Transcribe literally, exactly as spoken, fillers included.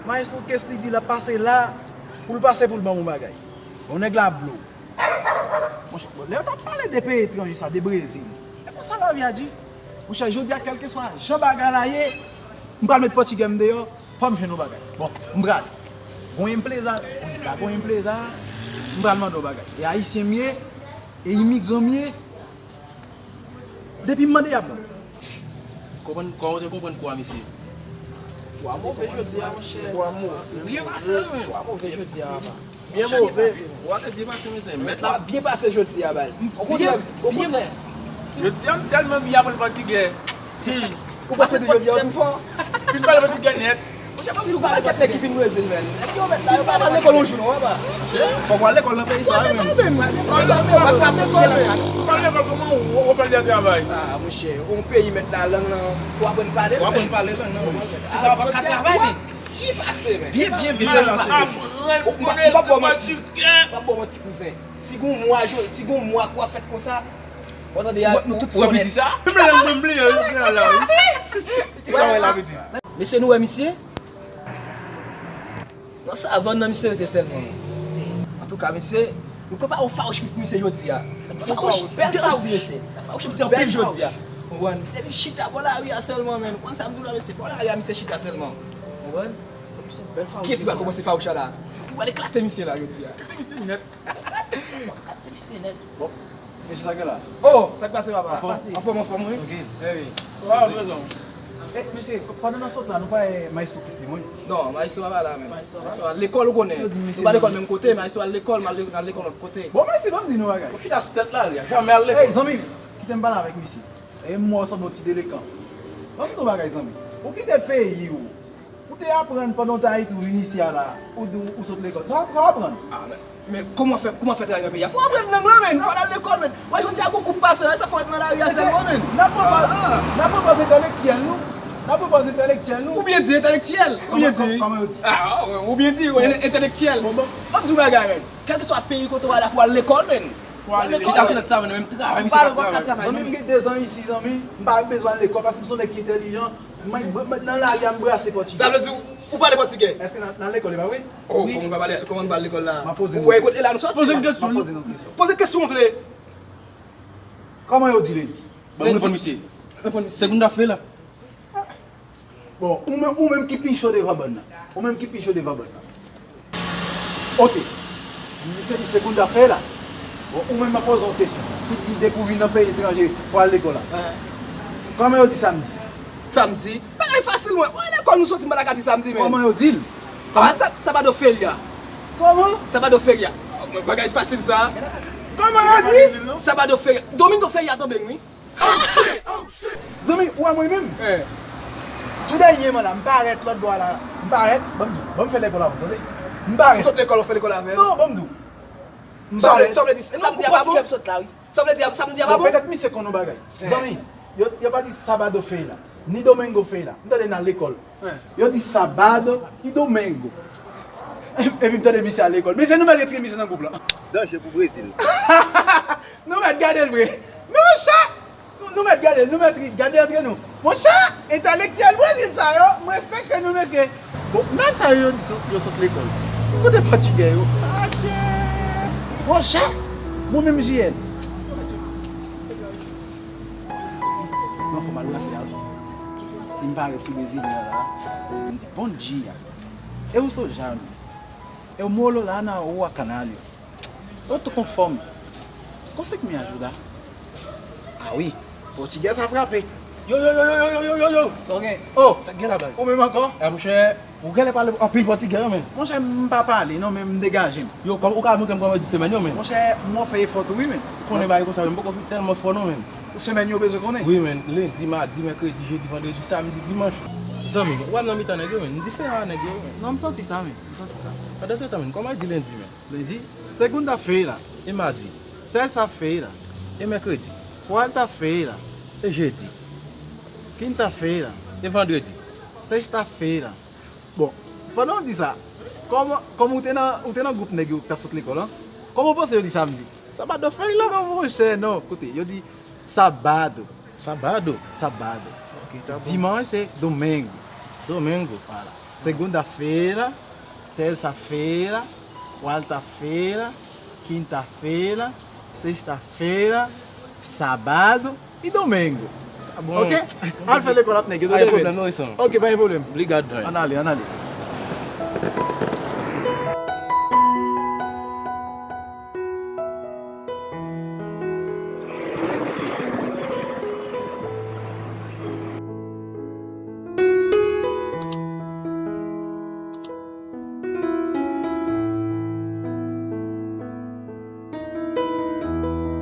Maestro Kesly di l ap pase la pou l pase pou l ban m yon bagay. Bon, nèg la blow. Monchè, bon, lè yo t ap pale de peyi etranje sa, de Brezil. E konsa lavi a di. Monchè, jodi a, kèlkeswa jan bagay la ye, m pral met pòtigè m deyò, fò m jwenn yon bagay. Bon, m pral. Gonyen m pleza, gonyen m pa gonyen m pleza, m pral mande yon bagay. E ayisyen m ye, e imigran m ye. Depi m mande, y ap ban m. Konprann, kòman w te konprann kou a misye? Kou a move jodi a, monchè. Kou a move. Byen pase, men. Kou a move jodi a, papa. Byen move. Kou a te byen pase, mesye. Mèt la. Kou a byen pase jodi a, baz. Okontrè, okontrè. Jodi a, m tèlman byen aprann pòtigè. Hmm. Ou pase de jodi a tou fò? Fin pale pòtigè nèt. Monchè, fòk nou pale kèk nèg ki vin Brezil, men. Nèg yo mèt la, yo pa pral lekòl yon jou, non, papa. Fòk w al lekòl nan peyi sa, men. Lekòl sa, men, w al frape lekòl, men. Ou pa lekòl, kòman ou, ou fè l travay? Ah, monchè, yon peyi mèt la, lang nan, fò w aprann pale l, men. Fò w aprann pale lang nan, men. Ti pa pa ka travay, men. Byen pase, men. Byen, byen, byen pase. Ou pa, ou pa ba w manti. Ou pa ba w manti, kouzen. Si gon mwa, si gon mwa kou a fèt konsa, w tande a, nou tout fò nèt. Ou piti sa? Mwen bliye, mwen bliye la, wi. Kisa w wè la, piti? Mesye, nou wè misye? Nan savann nan misye rete sèlman. Antouka, mesye, nou prepare yon fawouch pou misye jodi a. Fawouch, bèl fawouch, mesye. Fawouch misye anpil jodi a. Konprann? Misye vin chita bò lari a sèlman, men. Ou konn sa m di w la, mesye? Bò lari a, misye chita sèlman. Konprann? Kiyès ki pral kòmanse fawouch la? Ou pral eklate misye la jodi a. Eklate misye nèt. Eklate misye nèt. Bon. Mesye, sa k gen la? Oh, sa k pase, papa? Anfòm? Anfòm, anfòm, wi. Tranquille. Wi. Sa va, frèzan? Eh, mesye, pandan n ap sot la, nou pa wè Maestro Kesly, wi? Non, Maestro pa la menm. Maestro al lekòl, ou konnen. Nou pa lekòl menm kote, Maestro al lekòl, m al lekòl lòt kote. Bon, mesye, ban m di nou bagay. Ou chita sou tèt lari a, janmè al lekòl. Ey, zanmi m, kite m pale avèk misye. E m wè w sanble yon ti delekan. Ban m di w bagay, zanmi. Ou kite peyi w. Ou te aprann pandan w te Ayiti, ou vin isi a la, ou di w, ou sot lekòl. Sa, sa w aprann? Ah, men, men kòman fè, kòman fè travay nan peyi a? Fò w aprann lang lan, men. Fò w al lekòl, men. Wè, jodi a, gon kou k pase la, sa fò w ret nan lari a sèlman, men. N ap pran pòz, n ap pran pòz entèlektyèl nou. N ap pran pòz entèlektyèl nou. Ou byen di entèlektyèl. Ou byen di. Kòman, kòman yo di? Ah, ou byen di, entèlektyèl. Bon, bon. Ban m di w bagay, men. Kèlkeswa peyi kote w ale la, fò w al lekòl, men. Fò w al lekòl. Kite sou nèt sa, men, menm travay, misye pa travay. Zanmi m gen dezan isi, zanmi. M pa bezwen al lekòl, paske m se yon nèg ki entèlijan. Mwen, mwen, nan lari a, m brase pòtigè. Sa vle di, ou, ou pale pòtigè? Èske n a, n a lekòl, e pa vre? Oh, kòman n pa pale, kòman n pale lekòl la? M ap poze nou kesyon. Ou wè kote la nou sòti? Poze n kesyon. M ap poze nou kesyon. Poze kesyon w vle. Kòman yo di lendi? Ban m reponn misye. Reponn misye. Segunda-feira. Bon, ou menm, ou menm ki pi cho devan bann nan. Ou menm ki pi cho devan bann nan. Ok. Misye di segunda feira. Bon, ou menm, m ap poze w kesyon. Ki di depi w vin nan peyi etranje, fò w al lekòl la. Kòman yo di samdi? Samdi? Bagay fasil, mwen. Mwen lekòl nou soti, m pa ta ka di samdi, men. Kòman yo di l? Ah, sa, sabado feria. Kòman? Sabado feria. Bagay fasil sa. Kòman yo di? Sabado feria. Domingo feria tanben, wi. Zanmi, ou wè mwen menm? Eh. Sou dènyèman la, m parèt lòt bò a la. M parèt, ban m di w, ban m fè lekòl avè w, tande. M parèt. Ou sot lekòl, ou fè lekòl avè m? Non, ban m di w. M parèt. Sa vle di, samdi a pa bon? Sa vle di, samdi a pa bon? Bon, petèt misye konn yon bagay. Eh. Zanmi, yo, yo pa di sabado feira, ni domingo feira. M tande n al lekòl. Eh. Yo di sabado e domingo. Epi m tande misye al lekòl. Mesye, nou mèt retire misye nan gwoup la. Danje pou Brezil. Nou mèt gade l vre. Monchè! Nou, nou mèt gade l, nou mèt ri, gade antre nou. Monchè, entèlektyèl Brezil sa yo, m respekte nou, mesye. Bon, nèg sa yo, yo di sot, yo sot lekòl. Kote pòtigè yo? Adje! Monchè! Mwen menm J N. Non, fò m al brase avè l. Si m parèt sou Brezilyen an la, m di, "Bon dia." Eu sou James. Eu moro lá na rua Canalho. Eu tô com fome. Consegue me ajudar? Ah wi, pòtigè sa frape. Yo, yo, yo, yo, yo, yo, yo, yo. Sa w gen? Oh, sa k gen la, baz? Ou menm ankò? Ah, monchè, ou genlè pale anpil pòtigè, wi, men. Monchè, m pa pale, non, men m degaje m. Yo, kòm, ou ka montre m kòman yo di semèn yo, men? Monchè, mwen fè efò tou, wi, men. Ou konnen bagay konsa, men m poko fin tèlman fò, non, men. Semèn yo bezwen konnen? Wi, men. Lendi, madi, mèkredi, jedi, vandredi, samdi, dimanch. Zanmi, ou pa nan mitan nèg yo, men. M diferan a nèg yo, men. Non, m santi sa, men. M santi sa. Pandan se tan, men, kòman yo di lendi, men? Lendi, segunda-feira. E madi? Terça-feira. E mèkredi? Quarta-feira. E jedi? Quinta-feira. E vandredi? Sexta-feira. Bon, pandan w di sa, kòman, kòman ou te nan, ou te nan gwoup nèg yo ki t ap sot lekòl an? Kòman w panse yo di samdi? Sabado feira. Non, monchè, non. Koute, yo di sabado. Sabado? Sabado. Ok, ta bon. Dimanche, c'est domingo. Domingo. Voilà. Segunda-feira, terça-feira, quarta-feira, quinta-feira, sexta-feira, sábado e domingo. Bon. Ok? Al fè lekòl ap nèg yo. Pa gen pwoblèm, non, Wilson. Ok, pa gen pwoblèm. Obrigado, Dray. Ann ale, ann ale.